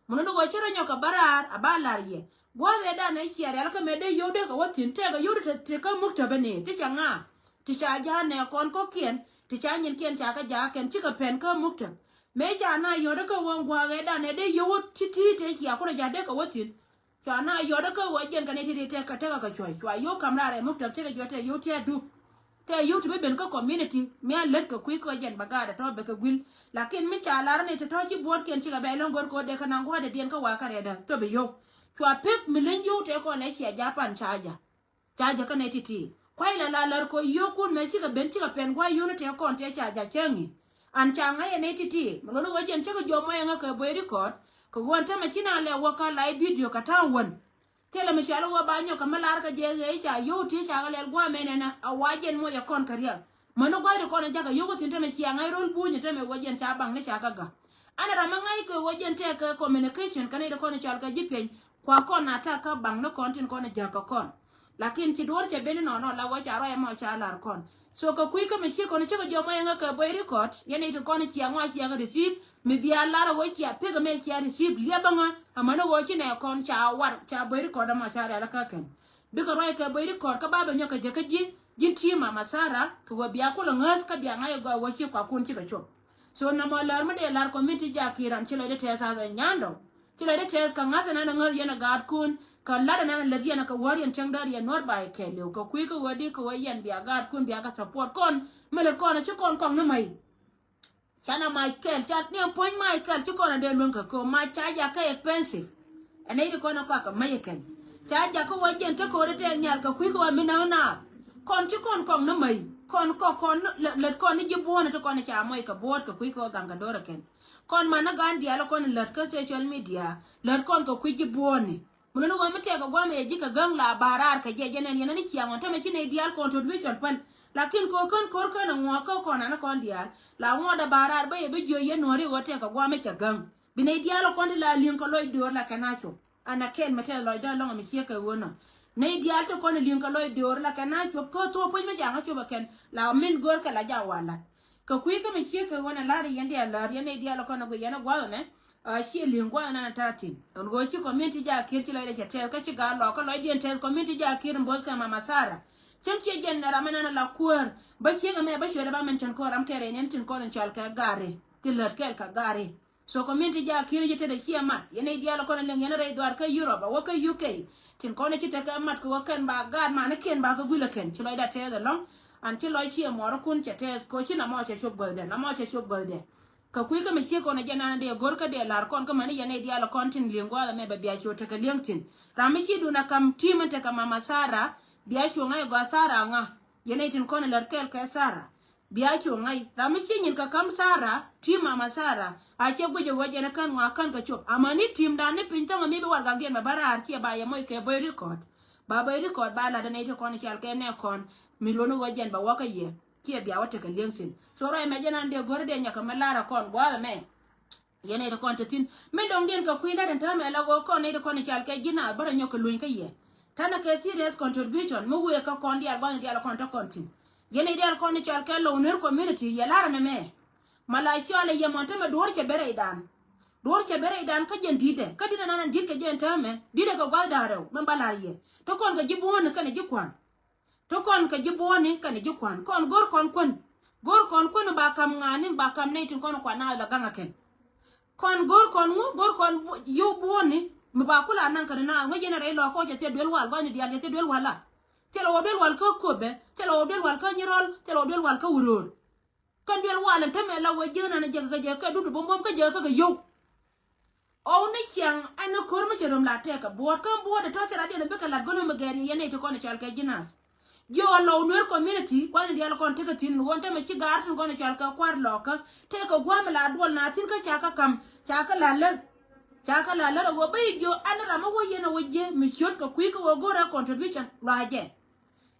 Mun ni ɣöö ci rɔ nyɔk kɛ bä raar a ba la̱r yɛ. Gua̱a̱th ëë dan ëë ciɛ rial kä mëë dee yio̱w dee kɛ wä thi̱n tɛkɛ yio̱w ti te kä muktäp ni ti ca ŋa. Ti ca ja̱a̱n nɛ kɔn kɔ̱kiɛn ti ca nyinkiɛn ca kɛ ja̱a̱kɛn cikɛ pɛn kä muktäp. Mëë ca na yio̱w dee kä wä gua̱a̱th ëë dan ëë dee yio̱w ti̱ti̱ tëë cia kurɛ ja̱a̱n dee kɛ wä thi̱n. Cua na yɔt kä wä jiɛn kɛ ni ti ti tɛk kɛ tɛk kɛ cuɔ̱c cua yio̱w ka̱m raar ɛ muk tɛk tɛk kɛ juɔ̱t tɛk yio̱w tɛk dup. Tɛk yio̱w ti bi ben kä community mi a lät kɛ kui̱ kɛ jiɛn bɛ gaat ɛ tɔ̱ bɛ kɛ guil. Lakin mi ca lar ni ti tɔ̱ ci buɔ̱ɔ̱tkiɛn cikɛ bɛ ɛlɔ̱ŋ go̱r kɛ wä dee kɛ naŋ gua̱a̱dɛ diɛn kä wakä rɛɛdä thop i̱ yio̱w. Cua pek mi leny yio̱w tɛk kɔn ɛ cia ja̱ pan ca ja̱. Ca jakä nɛy ti̱ti̱ kuay la la lär kɔ yio̱o̱kun mɛ cikɛ ben cikɛ pɛn gua̱a̱ yio̱o̱ni tëë kɔn tëë ca ja̱ cäŋ i̱. An ca ŋa̱c ɛ nɛy ti̱ti̱ mi luɔ̱n ɣöö jɛn cäkɛ juɔ̱ɔ̱m mɔ ɛŋä kɛ böi record. Kɛ ɣöö ɛn tämɛ ci naaŋ lɛ wä kä live video kɛ ta̱a̱ŋ wän. Thilɛ mi cual ɣöö ba nyɔk kɛ mi lar kɛ jɛ ɣëë ca yio̱w ti̱ ca kɛ lɛl gua̱a̱ mɛn ɛnɛ a wa jɛn moc ɛ kɔn kɛ riɛk. Mäni gua̱a̱th ri kɔn ɛ ja̱k kɛ yio̱w kä thi̱n tämɛ cia ŋa̱c ro̱l buunyɛ tämɛ ɣöö jɛn ca baŋ ni ca kɛ ga̱. An ram mi ŋa̱c kɛ ɣöö jɛn tɛk kɛ communication kɛn i̱ ti kɔn i̱ cɔal kɛ ji̱ piɛny. Kua kɔn na tak kä baŋ ni kɔn tin kɔn i̱ ja̱k kɛ kɔn. Lakin ci duɔ̱ɔ̱r cɛ ben inɔnɔ la wä ca rɔy ɛmɔ ca lar kɔn. So kɛ kui̱ kä mi ci kɔn cikɛ jɔmɔ yɛn ŋä kɛ böi record yɛn i̱ ti kɔn i̱ cia ŋɔa cia ŋä receive mi bia lar wä cia pek ɛmɛ cia receive liɛp ɛŋä. Amäni wä ci nɛ kɔn ca war ca böi record ɛmɔ ca rial kä kɛn. Bikɛ rɔy kɛ böi record kä ba bɛ nyɔk kɛ jɛ kä ji̱. Ji̱n ti̱i̱ Mama Sara kɛ ɣöö bia kulɛ ŋäth kä bia ŋa̱c ɛ gɔaa ɣöö ci kuakun cikɛ cop. So nɔmɔ lär mi dee lar community Jakiir an ci lɔcdä tɛth ath ɛ nyandɔ. Ci lɔcdä tɛth kɛ ŋa̱th ɛn an ɛ ŋäth yɛn ɛ gaatkun kɛ lat ɛn an ɛ lät yɛn ɛ kɛ wäär yɛn cäŋ däär yɛn Nuäär ba yɛ kɛɛliw kɛ kui̱ kä ɣöö di kɛ ɣöö yɛn bia gaatkun bia kɛ support kɔn mi lät kɔn ɛ ci kɔn kɔŋ ni mäy. Canɛ mac kɛl ca ni ɛn puɔ̱ny mac kɛl ci kɔn a dee luäŋ kɛ köö mac ca jakä expensive. Ɛ nɛy ti kɔn a kɔakɛ mäc ɛ kɛn ca jakä wä jɛn te kööri tɛɛk nhial kɛ kui̱ kɛ wä mi näk naath. Kɔn ci kɔn kɔŋ ni mäc kɔn kɔk kɔn lät kɔn ni ji̱ buɔ̱ɔ̱ni ti kɔn ca mɔc kɛ buɔ̱ɔ̱t kɛ kui̱ kɛ wä gaŋ kɛ do̱r ɛ kɛn. Kɔn man ni gan diaal kɔn lät kä social media lät kɔn kɛ kui̱ ji̱ buɔ̱ɔ̱ni. Mi luni ɣöö mi tɛk kɛ guamɛ yɛ ji̱ kɛ gäŋ la ba raar kɛ jɛ jɛ nɛn yɛn ni ciaŋ ɣɔn tämɛ ci nɛy diaal contribution päl. Lakin kɛ ɣöö kän ko̱r kän ɛ ŋuɔ̱ɔ̱k kä kɔn an kɔn diaal la ŋuɔ̱ɔ̱dɛ ba raar bä yɛ bi jiö yɛ nuɔ̱ɔ̱ri ɣöö tɛk kɛ guamɛ cɛ gäŋ. Bi nɛy diaal ɛ kɔn ti la li̱ŋ kɛ lɔc döör la kɛ na cop. An a kɛl mi tɛth lɔcdä ɛlɔ̱ŋ mi ciek kɛ ɣöö nɔ nɛy diaal ti kɔn ɛ li̱ŋ kɛ lɔc döör la kɛ na cop kä thuɔ̱k puc mi ca ŋä cop ɛ kɛn la min go̱o̱r kɛ la ja wa la̱t. Kɛ kui̱ kä mi ciek kɛ ɣöö nɔ la̱r yɛn diaal la̱r yɛn nɛy diaal ɛ kɔn ɛ guic yɛn ɛ gua̱th ɛmɛ. A ciɛ li̱eŋ gua̱a̱th ɛn an a ta̱a̱ thi̱n ɛn ɣöö ci community Jakiir ci lɔcdɛ cɛ tɛth kä ci gaat lɔk kä lɔcdiɛn tɛth community Jakiir in bo̱th kɛ Mama Sara. Cäŋ ciɛ jɛn ɛ ram ɛn an a la kuäär bä ciek ɛmɛ bä cuɛt ɛ ba mɛn cɛn kɔn ram kɛɛr ɛn yɛn tin kɔn in cɔal kɛ Gari ti lät kɛɛl kɛ Gari. So community Jakiir ci tetdɛ ciɛ mat yɛn nɛy diaal kɔn in liŋ yɛn rɛy dhuaar kä Europe a wä kä U K. Tin kɔn in ci tekɛ mat kɛ wä kɛn ba gaat manikiɛn ba kä guilɛ kɛn ci lɔcdɛ tɛth ɛlɔ̱ŋ. An ci lɔc ciɛ muɔɔrikun cɛ tɛth kɛ ɣöö ci namɔ cɛ cop guäthdɛ namɔ cɛ cop guäthdɛ. Kɛ kui̱ kä mi ciek kɔn ɛ jɛn an dee go̱r kä dee la̱r kɔn kä mani yɛn nɛy diaal kɔn tin li̱eŋ gua̱a̱th ɛmɛ bɛ bia cu tekɛ li̱eŋ thi̱n. Ram mi ci duun a kam ti̱i̱m in tekɛ Mama Sara bia cu ŋa̱c ɛ gɔaa Sara ŋa. Yɛn nɛy tin kɔn ɛ lät kɛɛl kɛ Sara bia cu ŋa̱c. Ram mi ci nyin kɛ kam Sara ti̱i̱m Mama Sara a cɛ guic ɛ wec ɛn ɛ kän ŋɔak kän kɛ cop. Amani ti̱i̱mdan ni piny thäŋɛ mi bi warɛgakdiɛn bɛ bä raar ciɛ ba yɛ moc kɛ böi record. Ba böi record ba la̱t ɛ nɛy ti kɔn ɛ cal kɛ nɛ kɔn mi luɔ̱n ɛ wec ɛn bɛ wä kä yɛ. Ciɛ bia wä tekɛ li̱eŋ thi̱n. So ruac mɛ jɛn an dee go̱r dee nyakɛ mɛ lar ɛ kɔn gua̱a̱th ɛmɛ. Yɛn nɛy ti kɔn te thi̱n mi dɔ̱ŋdiɛn kɛ kui̱ lat ɛn täämɛ la ɣöö kɔn nɛy ti kɔn i̱ cal kɛ ji̱ naath bä rɔ nyɔk kɛ luny kä yɛ. Tɛnɛ kɛ serious contribution mi wëë kä kɔn diaal gua̱thni diaal kɔn te kɔn thi̱n. Yɛn nɛy diaal kɔn i̱ cal kɛ lo̱w nuer community yɛ lar ɛn ɛmɛ. Ma la cɔal ɛ yɛ mɔn tämɛ duɔ̱ɔ̱r cɛ ben rɛydan. Duɔ̱ɔ̱r cɛ ben rɛydan kä jɛn di̱tdɛ kä di̱tdɛ nan ɛn di̱t kɛ jɛn täämɛ di̱tdɛ kɛ gua̱th da̱a̱r rɛw mɛn ba la̱r yɛ. Te kɔn kɛ ji̱ buɔ̱ɔ̱ni kɛnɛ ji̱ kua̱n. Te kɔn kɛ ji̱ buɔ̱ɔ̱ni kɛnɛ ji̱ kua̱n kɔn go̱r kɔn kuän. Go̱r kɔn kuän ba kam ŋa̱a̱ni ba kam nɛy tin kɔn kua̱n naath la gaŋ a kɛn. Kɔn go̱r kɔn ŋu go̱r kɔn yio̱w buɔ̱ɔ̱ni mi ba kula naŋ kɛn naath ŋäc yɛn a rɛy lɔɔk kɔc cɛ thil duel wal gua̱thni diaal cɛ thil duel wal la. Thil a wä duel wal kä Köpɛ thil a wä duel wal kä Nyirɔl thil a wä duel wal kä Wuröör. Kɛn duel wal ɛn tämɛ la wä jiäk nan jɛ kɛ jɛ kɛ dut buɔ̱m buɔ̱m kä jɛ kä kɛ yio̱w. Ɣɔw ni ciaŋ ɛn ni ko̱r mi cɛ röm la tɛɛk kɛ buɔ̱ɔ̱t kä buɔ̱ɔ̱t ɛ tɔ̱ thil radiɛn ɛ bikɛ lat go̱l mi gɛɛr yɛ yɛn nɛy ti kɔn ɛ cɔal kɛ ji̱ nath. Ji̱ ɣɔw lɔw nuer community gua̱thni diaal kɔn tekɛ thi̱n ɣöö ɛn tämɛ ci gaar tin kɔn ɛ cɔal kɛ kua̱r lɔɔkä. Tëëkɛ gua̱a̱m la duɔl na thi̱n kä ca kä ka̱m ca kä la lär. Ca kä la lär ɛ ɣöö bä i̱ jiö ɛn ram mi wä yɛn ɛ wä jiɛ mi ciöt kɛ kui̱ kä ɣöö go̱rɛ contribution luaacɛ.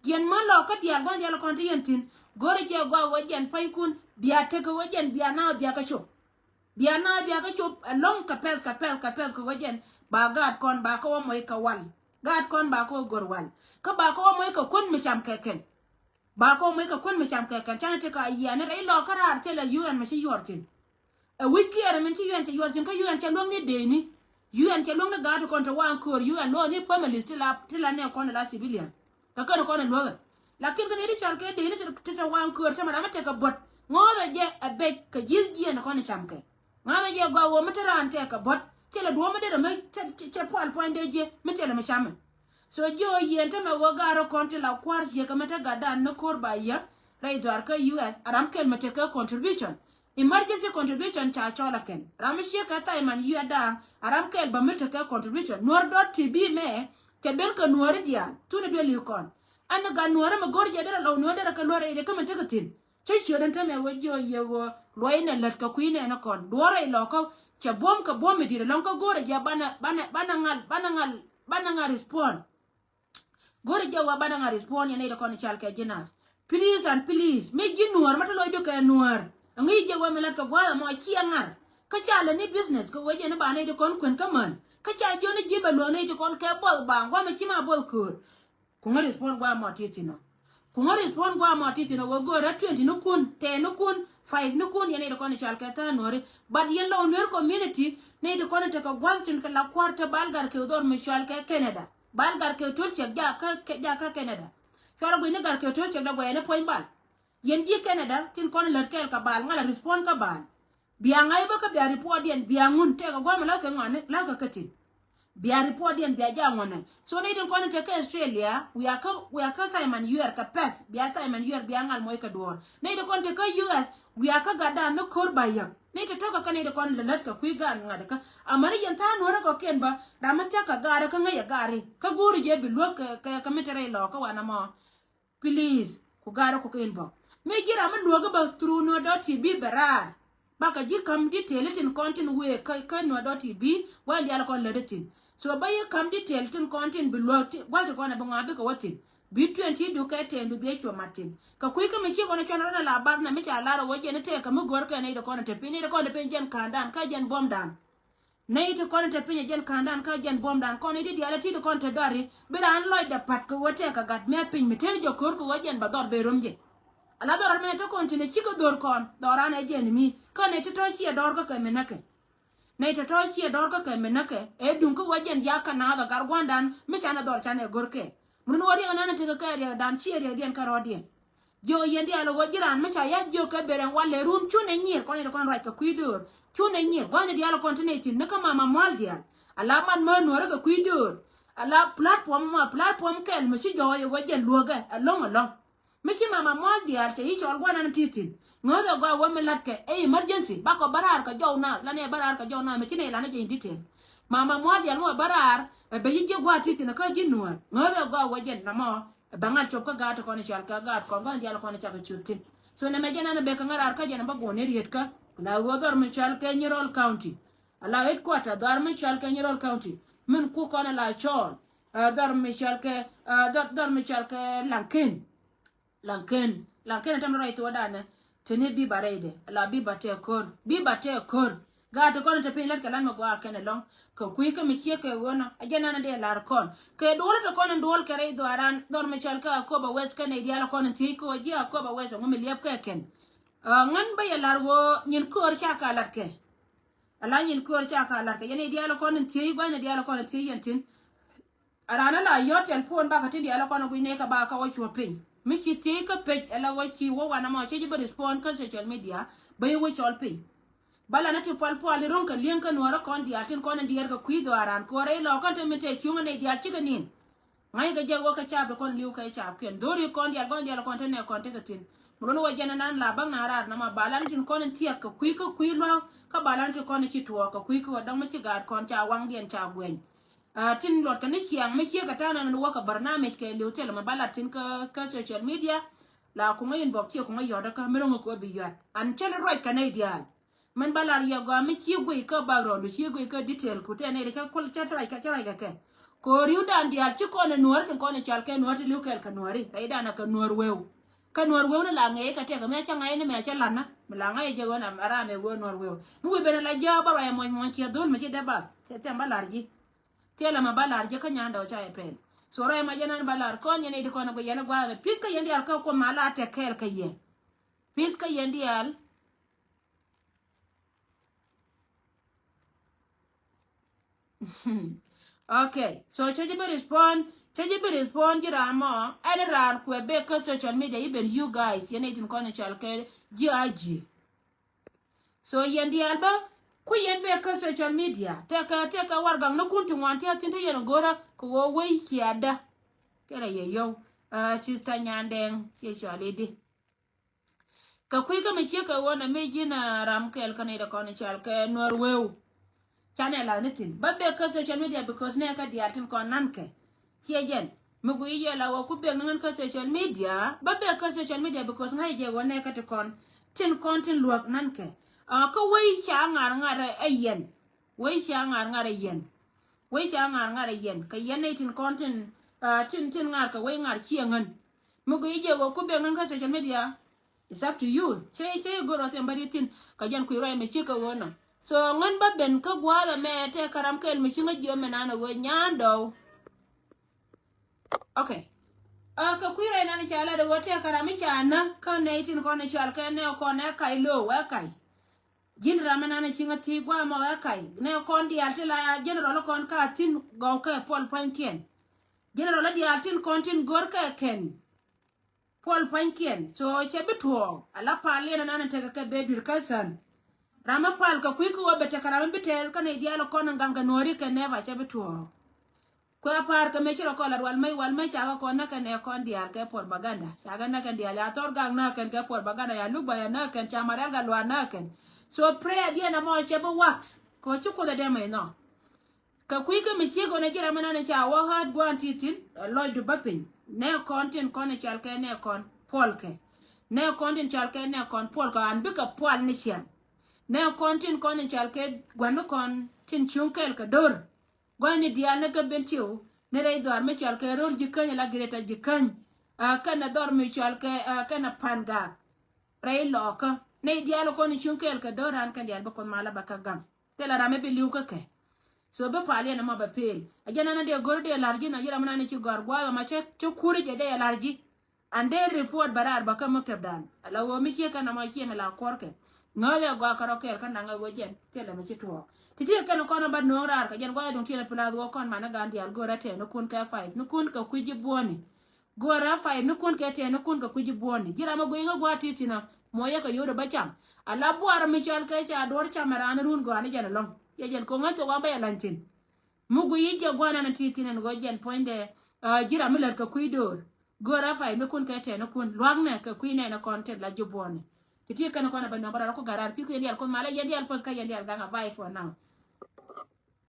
Yɛn mä lɔɔkä diaal gua̱thni diaal kɔn te yɛn thi̱n go̱rɛ jɛ gɔaa ɣöö jɛn pua̱nykun bia tekɛ ɣöö jɛn bia naath bia kä cop. Bia naath bia kä cop ɛlɔ̱ŋ kɛ pɛth kɛ pɛth kɛ pɛth kɛ ɣöö jɛn ba gaat kɔn ba kä wä moc kɛ wal. Gaat kɔn ba kä wä go̱r wal kä ba kä wä moc kɛ kuän mi cam kɛ kɛn. Ba kä wä moc kɛ kuän mi cam kɛ kɛn canɛ ti ka yiani rɛy lɔɔkä raar thilɛ U N mi ci yuɔr thi̱n. Ɛ wi̱c kiɛɛr min ci U N cɛ yuɔr thi̱n kä U N cɛ luäŋni deeni. U N cɛ luäŋni gaat ti kɔn te waŋ köör U N luɔ̱ɔ̱ni families ti la ti la nɛ kɔn la civilian. Kɛ kɛn kɔn ɛ luäkɛ. Lakin kɛ nɛy ti cal kɛ dee ni ti te waŋ köör tämɛ ram mi tekɛ buɔ̱t ŋɔ̱ɔ̱thɛ jɛ ɛ bec kɛ ji̱th jiɛn kɔn i̱ camkɛ. Ŋa̱thɛ jɛ gɔaa ɣöö mi te raan tekɛ buɔ̱t thilɛ duɔ̱ɔ̱p mi derɛ mi cɛ pual puɔ̱ny dee jiɛ mi thilɛ mi camɛ. So jiɛ ɣöö yiɛn tämɛ ɣöö gaarä kɔn ti la kua̱r ciekɛ mi te gatdan ni ko̱r ba yiäk rɛy dhɔaar kä U S a ram kɛl mi tekɛ contribution. Emergency contribution ca cɔl a kɛn ram mi ciek kɛ thaiman yiɛtda a ram kɛl bä mi tekɛ contribution nuɔr dɔt ti bi mɛ. Cɛ ben kɛ nuɔri diaal thuni duel i̱ kɔn. Ɛn ni gat nuɔri mi go̱r jɛ derɛ lɔw nuɔri derɛ kɛ luɔr rɛy ri kä mi tekɛ thi̱n. Cä ciöt ɛn tämɛ wä jiɔ yɛ wä luɔy nɛ lät kɛ kui̱ nɛ ni kɔn duɔr rɛy lɔkä. Cɛ buɔ̱m kɛ buɔ̱m mi di̱t ɛlɔ̱ŋ kä go̱rɛ jɛ banɛ banɛ banɛ ŋal banɛ ŋal banɛ ŋal respond. Go̱rɛ jɛ wä banɛ ŋal respond yɛn nɛy ti kɔn i̱ cal kɛ ji̱ nath. Please and please mi ji̱ nuɔ̱ɔ̱r ma te lɔcdu kɛ nuɔ̱ɔ̱r. Ŋi̱i̱c jɛ wä mi lat kɛ gua̱a̱th ɛmɔ ciɛ ŋa̱r. Kä ca lɛ ni business kɛ wee jɛ ni ba nɛy ti kɔn kuën kä män kä ca jiɔ ni ji̱ bɛ luɔ̱ɔ̱ŋ nɛy ti kɔn kɛ buɔth baaŋ gua̱a̱th mi ci ma buɔth köör. Kuŋä respond gua̱a̱ mɔ ti thi̱n ɔ. Kuŋä respond gua̱a̱ mɔ ti thi̱n ɔ wä go̱o̱rä twenty ni kun, ten ni kun, five ni kun yɛn nɛy ti kɔn i̱ cal kɛ tha̱a̱ŋ nuɔ̱ɔ̱ri. But yɛn lɔw nuer community nɛy ti kɔn i̱ tekɛ gua̱th tin kɛ la kua̱r te bal gat kɛ dhɔr mi cal kɛ Canada. Bal gat kɛ to̱l cɛk jakä jakä Canada. Cuarɛ guic ni gat kɛ to̱ cɛ dɔ̱ guɛyɛ ni puɔ̱ny bal. Yɛn ji̱ Canada tin kɔn lät kɛɛl kɛ bal ŋa̱l a respond kä bal. Bia ŋa̱c bä kä bia report yɛn bia ŋun tɛk a gua̱a̱mɛ la̱th kɛ ŋuan la̱th kɛ kä tin. Bia report yɛn bia ja ŋuan nɛ. So nɛy tin kɔn in te kä Australia, wia kä wia kä Simon Yuɛr kɛ pɛth bia Simon Yuɛr bia ŋa̱l muɔc kɛ duɔ̱ɔ̱r. Nɛy tin kɔn te kä U S wia kä gatdan ni ko̱r ba yäk. Nɛy tin tɔ̱kä kä nɛy tin kɔn lät kɛ kui̱ gaat ŋa̱t kä. Amäni yɛn tha̱a̱ŋ nuɔ̱ɔ̱rä kɔkiɛn bä ram mi thia̱k kɛ gaarä kä ŋäc ɛ gaari kä go̱o̱ri jɛ bi luäk kɛ kɛ mi te rɛy lɔɔk kä wanɛ mɔ. Please ku gaarä ku kɛ inbox. Mi ji̱ ram mi luäk bä through nuɔ̱t dɔ̱ ti bi bɛ raar. Bakɛ ji̱ ka̱m detail tin kɔn tin wëë kä kä nuɔ̱t dɔ̱ ti bi gua̱n diaal kɔn lät thi̱n. So bä yɛ ka̱m detail tin kɔn tin bi luäk ti gua̱th ti kɔn ɛ bi ŋɔaa bikɛ wä thi̱n. Bi twenty du kɛ ten du bi ɛ cuɔ mat thi̱n. Kɛ kui̱ kä mi ci kɔn ɛ cuɔn rɔn ɛ la bar na mi ca lar ɛ wä jɛn ɛ tɛɛk kɛ mi go̱r kɛ nɛy ti kɔn ɛ te piny nɛy ti kɔn ɛ te piny jɛn ka̱a̱ŋdan kä jɛn buɔ̱mdan. Nɛy ti kɔn te piny ɛ jɛn ka̱a̱ŋdan kä jɛn buɔ̱mdan kɔn i̱ ti diaal ɛ ti ti kɔn te dɔri bi raan lɔcdɛ pat kɛ ɣöö tɛk kɛ gat mɛ piny mi teni jɛ ko̱r kɛ ɣöö jɛn bɛ dhɔr ben rom jɛ. Ala dhɔr mɛ te kɔn tin ɛ cikɛ dho̱r kɔn dhɔran ɛ jɛn mi kä nɛy ti tɔ̱ ciɛ dɔr kä kɛ mi näkɛ. Nɛy ti tɔ̱ ciɛ dɔr kä kɛ mi näkɛ ɛ duŋ kä ɣöö jɛn yakä naath ɛ gat gua̱ndan mi canɛ dhɔr canɛ go̱r kɛ. Mun ɣöö riɛk nan tekɛ kɛ riɛkdan ciɛ riɛkdiɛn kä rɔɔdiɛn. Jiök yɛn diaal ɣöö ji̱ raan mi ca ya̱c jiök kɛ ben rɛn walɛ run cunɛ nyier kɔn yɛn kɔn ruac kɛ kui̱ döör. Cunɛ nyier gua̱thni diaal kɔn ti nɛy thi̱n ni kä mama mual diaal. Ala man mään nuɔ̱ɔ̱rä kɛ kui̱ döör. Ala platform ma platform kɛl mi ci jɔɔc ɣöö jɛn luäkɛ ɛlɔ̱ŋ ɛlɔ̱ŋ. Mi ci mama mual diaal cɛ yi cɔl gua̱nan ti thi̱n. Ŋäthɛ gɔaa wä mi la̱tkɛ ɛ emergency bakɔ bä raar kɛ jɔw naath lanɛ bä raar kɛ jɔw naath mi ci nɛy lanä jɛ in detail. Mama mual diaal mi wä bä raar ɛ bɛ yi ji̱ gua̱a̱t ti thi̱n kä ji̱ nuäär ŋäthɛ gɔaa wä jɛn namɔ. Bɛ ŋa̱t cop kä gaat ti kɔn i̱ cɔal kɛ gaat kɔn kɔn diaal kɔn i̱ cak i̱ ciöt thi̱n. So nɛmɛ jɛn ɛn ɛ bek kɛ ŋäraar kä jɛn ɛ bä guɔ̱n i̱ riet kä. Ku la ɣöö dhɔr mi cɔal kɛ Nyirol County. Ala headquarter dhɔr mi cɔal kɛ Nyirol County. Min ku kɔn ɛ la cɔɔl. Ɛ dhɔr mi cɔal kɛ ɛ dhɔr dhɔr mi cɔal kɛ Laŋken. Laŋken Laŋken ɛ tɛm rɔy thuɔɔdanɛ. Teni biba rɛydɛ ala biba tɛɛ ko̱r biba tɛɛ ko̱r. Gaat ti kɔn te piny lät kɛ lan mi gɔaa kɛn ɛlɔ̱ŋ. Kɛ kui̱ kä mi ciek kɛ ɣöönɔ a jɛn ɛn a dee lar kɔn kɛ duɔl te kɔn in duɔl kɛ rɛy dhuaaran dhɔr mi cɔl kɛ Akoba West kɛn i̱ diaal kɔn in thiec kɛ ɣöö ji̱ Akoba West ɛŋu mi liɛp kɛ kɛn. Ɛ ŋän bä yɛ lar ɣöö nyin köör ca ka lat kɛ. Ala nyin köör ca ka lat kɛ yɛn i̱ diaal kɔn in thiec gua̱n i̱ diaal kɔn in thiec yɛn tin. A raan a la yɔ̱t tɛl puɔ̱n bakɛ tin diaal kɔn a guic nɛy kɛ ba kä wä cuɔ̱p piny mi ci thiec kä pec ala wä ci wä wanɛ mɔ cä ji̱ bä respond kä social media. Bä yi wä cɔl piny. Ba la ni ti pual pual ti ro̱ŋ kɛ li̱eŋ kä nuɔ̱ɔ̱rä kɔn diaal tin kɔn in diɛɛr kɛ kui̱ dhɔaaran kɛ wä rɛy lɔɔk kɛn te min te cuŋä nɛy diaal cikɛ ni̱n. Ŋa̱ckɛ jɛ wä kɛ caap ti kɔn li̱w kɛ caapkiɛn dho̱ri kɔn diaal kɔn diaal kɔn te nɛ kɔn tekɛ thi̱n. Mi luɔ̱n wä jɛn ɛnan la bäŋ na raar na ma ba lan tin kɔn in thiɛk kɛ kui̱ kä kui̱ lua̱k kä ba lan tin kɔn in ci tuɔɔk kɛ kui̱ kä wä däŋ mi ci gaat kɔn ca waŋdiɛn ca guɛny. Aa, tin luɔt kɛ ni ciaŋ mi ciek kɛ ta̱a̱ nɔnɔ ni wä kɛ barnamij kɛ liw thilɛ ma ba lat tin kä kä social media. La kuŋä inbox ciɛ kuŋä yɔt kä mi ro̱ŋ kɛ wä bi yɔt an cä li ruac kɛ nɛy diaal. Min ba lar yɛ gɔaa mi ci guic kä background ci guic kä detail ku tɛ nɛy cä kul cä ruac kɛ cä ruac kɛ kɛ. Kɛ ɣöö ri̱wdan diaal ci kɔn ɛ nuɔ̱ɔ̱ri tin kɔn ɛ cal kɛ nuɔ̱ɔ̱ri ti li̱w kɛɛl kɛ nuɔ̱ɔ̱ri rɛydan ɛ kɛ nuɔ̱ɔ̱r wëëw. Kä nuɔ̱ɔ̱r wëëw ni la ŋɛɛc kɛ tɛk mi a cä ŋa̱c ni mi a cä la̱t na mi la ŋa̱c ɛ jɛ ɣöö na ram ɛ wëë nuɔ̱ɔ̱r wëëw. Mi wi̱i̱ ben ɛ la jiääk bä ruac ɛ muɔ̱c muɔ̱c ciɛ dho̱l mi ci dee bath. Cɛ thɛm ba lar ji̱. Thilɛ ma ba lar ji̱ kä nyan dɔɔk ca yɛ pɛl. So ruac ma jɛ nan ba lar kɔn yɛn i̱ ti kɔn ɛ guic yɛn ɛ gua̱a̱th ɛ pi̱th kä yɛn diaal kä kuɔm ma la tɛk kɛɛl kɛ yɛ. Pi̱th kä yɛn diaal. Okay, so cä ji̱ bi respond, cä ji̱ bi respond ji̱ ram mɔ ɛn raan kuɛ bek kä social media, even you guys yɛn itin kɔn i̱ cal kɛ ji̱ a ji̱. So yɛn diaal bä ku yɛn bek kä social media, tekɛ tekɛ warɛgak ni kun ti ŋuan ti a thin te yɛn go̱rä kɛ ɣöö wec ciaatdä. Kɛnɛ yɛ yɔw, ah, sister Nyandɛŋ ciɛ cɔal i̱di. Kɛ kui̱ kä mi ciek kɛ ɣöö nɛ mi ji̱n a ram kɛɛl kä nɛy dɛ kɔn i̱ cal kɛ nuɔr wëëw. Canɛ la̱th ni thi̱n. Bä bek kä social media because nɛ kä diaal tin kɔn nan kɛ. Ciɛ jɛn. Mi guiy yɛ la ɣöö ku bek ni ŋän kä social media. Bä bek kä social media because ŋa̱c jɛ ɣöö nɛ kä ti kɔn. Tin kɔn tin luäk nan kɛ. Aa, kä wec ca ŋa̱r ŋa̱r ɛ yɛn. Wec ca ŋa̱r ŋa̱r ɛ yɛn. Wec ca ŋa̱r ŋa̱r ɛ yɛn. Kɛ yɛn nɛy tin kɔn tin, aa, tin, tin ŋa̱r kɛ wec ŋa̱r ciɛ ŋän. Mi guiy jɛ ɣöö ku bek ŋän kä social media. It's up to you. Cä, cä i̱ go̱r ɣɔth yɛn bä riet thi̱n. Kɛ jɛn kui̱ ruac mi ci kɛ ɣöö nɔ. So ŋän bä ben kä gua̱a̱th ɛmɛ tɛk kä ram kɛl mi ci ŋä jiɛ mɛ nan ɛ ɣöö nyan dɔw. Okay. Aa, kɛ kui̱ ruac nan ca lat ɛ ɣöö tɛk kä ram mi ca nä kä nɛy tin kɔn i̱ cal kɛ nɛ kɔn ɛ kac lo̱o̱ ɛ kac. Ji̱n ram mi nan i̱ ci ŋä thiec gua̱a̱th mɔ ɛ kac. Nɛ kɔn diaal ti la general kɔn ka thi̱n gɔw kɛ puɔl pua̱nykiɛn. General diaal tin kɔn tin go̱r kɛ kɛn. Puɔl pua̱nykiɛn. So cɛ bi tuɔɔk. Ala pal yɛn anan tekɛ kɛ bɛ dui̱r kä sän. Ram mi pal kɛ kui̱ ki wä bɛ tekɛ ram mi bi tɛth kä nɛy diaal kɔn in gaŋ kɛ nuɔ̱ɔ̱ri kɛ nɛɛp a cɛ bi tuɔɔk. Kuɛ a pa̱a̱r kɛ mëë ci rɔ kɔn la wal mäc, wal mäc cakɛ kɔn näk kɛn ɛ kɔn diaal kɛ propaganda. Cakɛ näk kɛn diaal ya thɔr gak näk kɛn kɛ propaganda, ya luk ba ya näk kɛn, ca marial ga luaar näk kɛn. So prayer diɛn amɔ cɛ bi wax kɛ ci Kuoth ɛ dee mɛy nhɔ. Kɛ kui̱ kä mi ciek ɣän a ji̱ ram mi nan ca wä häät gua̱a̱n ti thi̱n, ɛ lɔcdu bä piny. Nɛ kɔn tin kɔn i̱ cal kɛ nɛ kɔn puɔl kɛ. Nɛ kɔn tin cal kɛ nɛ kɔn puɔl kɛ an bikɛ pual ni ciaŋ. Nɛ kɔn tin kɔn i̱ cal kɛ gua̱n ni kɔn tin cuŋ kɛɛl kɛ do̱r. Gua̱n ni diaal ni kä ben tiw ni rɛy dhɔar mi cal kɛ ro̱l ji̱ käny la Greater ji̱ käny. Ɛ kɛn ɛ dhɔr mi cal kɛ, ɛ kɛn ɛ pan gak. Rɛy lɔɔkä. Nɛy diaal kɔn i̱ cuŋ kɛɛl kɛ do̱r an kɛn diaal bi Kuoth mal a bɛ kä gaŋ. Thilɛ ram mi bi li̱w kä kɛ. So bi pal yɛn ɛmɔ bɛ pel. A jɛn ɛn a dee go̱r dee la̱r ji̱ na ji̱ ram mi nan i̱ ci gɔ̱a̱r gua̱a̱th ɛmɔ cä, cä kur i̱ jɛ dee yɛ la̱r ji̱. An dee report bɛ raar bä kä mäktɛp dan. Ala ɣöö mi ciek kɛn ɛmɔ ciɛ mi la kuɔr kɛ. Ŋääth ɛ gɔaa kärɔ kɛɛl kä naŋ ɛ ɣöö jɛn thilɛ mi ci tuɔɔk. Ti ti kɛn kɔn ɛ bä nuɔ̱ɔ̱ŋ raar kɛ jɛn gua̱a̱th duŋ tiɛn ɛ pilath ɣöö kɔn manɛ gan diaal go̱r ɛ tɛɛn ni kun kɛ five ni kun kɛ kui̱ ji̱ buɔ̱ɔ̱ni. Go̱o̱rä five ni kun kɛ tɛn ni kun kɛ kui̱ ji̱ buɔ̱ɔ̱ni. Ji̱ ram a guiy ŋä gua̱a̱r ti thi̱n a muɔ yɛ kɛ yio̱w dɔ bä cam. A la buar mi cɔal kɛ ca duɔ̱r cam ɛ raan run gɔaa ni jɛn ɛlɔ̱ŋ. Yɛ jɛn ko̱ŋ ɣän thok ɣän bä yɛ lany thi̱n. Mi guiy yic jɛ gua̱a̱r nan a ti thi̱n ɛn ɣöö jɛn puɔ̱nydɛ. A ji̱ ram mi lät kɛ kui̱ do̱o̱r. Go̱o̱rä five ni kun kɛ tɛn ni kun lua̱knɛ kɛ kui̱ nɛɛnɛ kɔn tɛn la ji̱ buɔ̱ɔ̱ni. Ti ti kɛn kɔn a bɛ nɔmɔ rɔ ku ga̱raar pi̱th kɛ yɛn diaal kun malɛ yɛn diaal poth kä yɛn diaal gaŋ a bye for now.